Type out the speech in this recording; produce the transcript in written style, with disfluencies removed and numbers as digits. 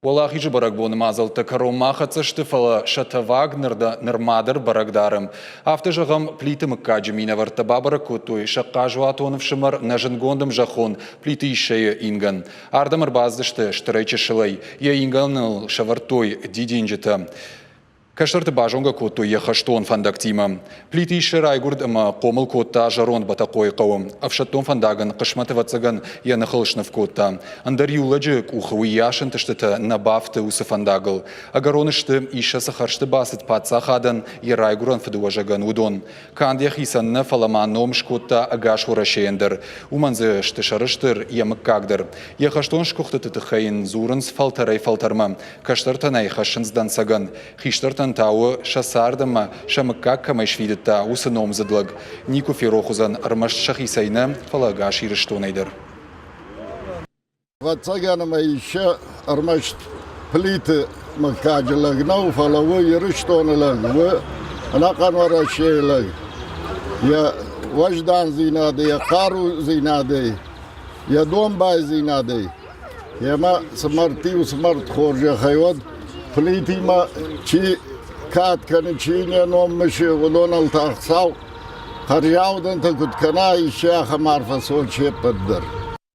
Уӕлахизы бӕрӕгбоны мадзӕлттӕ кӕронмӕ ахӕццӕ сты, фӕлӕ сӕ тӕваг нырма дӕр бӕрӕг дары. Афтӕ зӕгъӕм, Плиты мыггаджы минӕвӕрттӕ бабӕрӕг кодтой сӕ хъазуатон ӕфсымӕр нӕ зындгонд ӕмзӕххон Плиты Иссӕйы ингӕн. Ардӕм ӕрбацыдысты стырӕй-чысылӕй, йӕ ингӕныл сӕвӕрдтой дидинджытӕ. Кӕстӕрты базонгӕ кодтой йӕ хӕстон фӕндӕгтимӕ. Плиты Иссӕ райгуырд ӕмӕ хъомыл кодта зӕронд Бӕтӕхъойы хъӕуы. Ӕфсӕддон фӕндагӕн хъысмӕт ӕвӕццӕгӕн йӕ ныхыл сныв кодта. Ӕндӕр иу лӕджы къухы уыйас ӕнтыстытӕ нӕ бафты уыцы фӕндагыл. Ӕгӕрон сты, Иссӕ цы хӕрзты бацыд паддзахадӕн, йӕ райгуырӕн фыдыуӕзӕгӕн, уыдон. Канд йӕхицӕн нӕ, фӕлӕ ма ном скодта ӕгас Уӕрӕсейӕн дӕр. Уымӕн дзы сты сӕрыстыр йӕ мыггаг дӕр. Йӕ хӕстон сгуыхтыты тыххӕй йын дзурынц фӕлтӕрӕй-фӕлтӕрмӕ. Кӕстӕртӕн ӕй хӕссынц дӕнцӕгӕн, хистӕртӕн та у, сӕ цард ӕмӕ сӕ мыггаг кӕмӕй сфидыдта, уыцы номдзыд лӕг. Никуы ферох уыдзӕн ӕрмӕст сӕхицӕй нӕ, фӕлӕ ӕгас Ирыстонӕй дӕр. Ӕвӕццӕгӕн ӕмӕ Иссӕ ӕрмӕст Плиты мыггаджы лӕг нӕу, фӕлӕ у Ирыстоны лӕг, у ӕнӕхъӕн Уӕрӕсейы лӕг. Йӕ уӕздандзинадӕй, йӕ хъарудзинадӕй, йӕ домбайдзинадӕй Йемӕ цы мӕрдти, уыцы мӕрд хорзӕхӕй уӕд, Плитимӕ чи кад кӕны, чи не ном мысы, уыдоныл та Хуыцау хӕрзаудӕнтӕ куыд кӕна, исчи ахӕм арфӕ цон се ппӕт дӕр.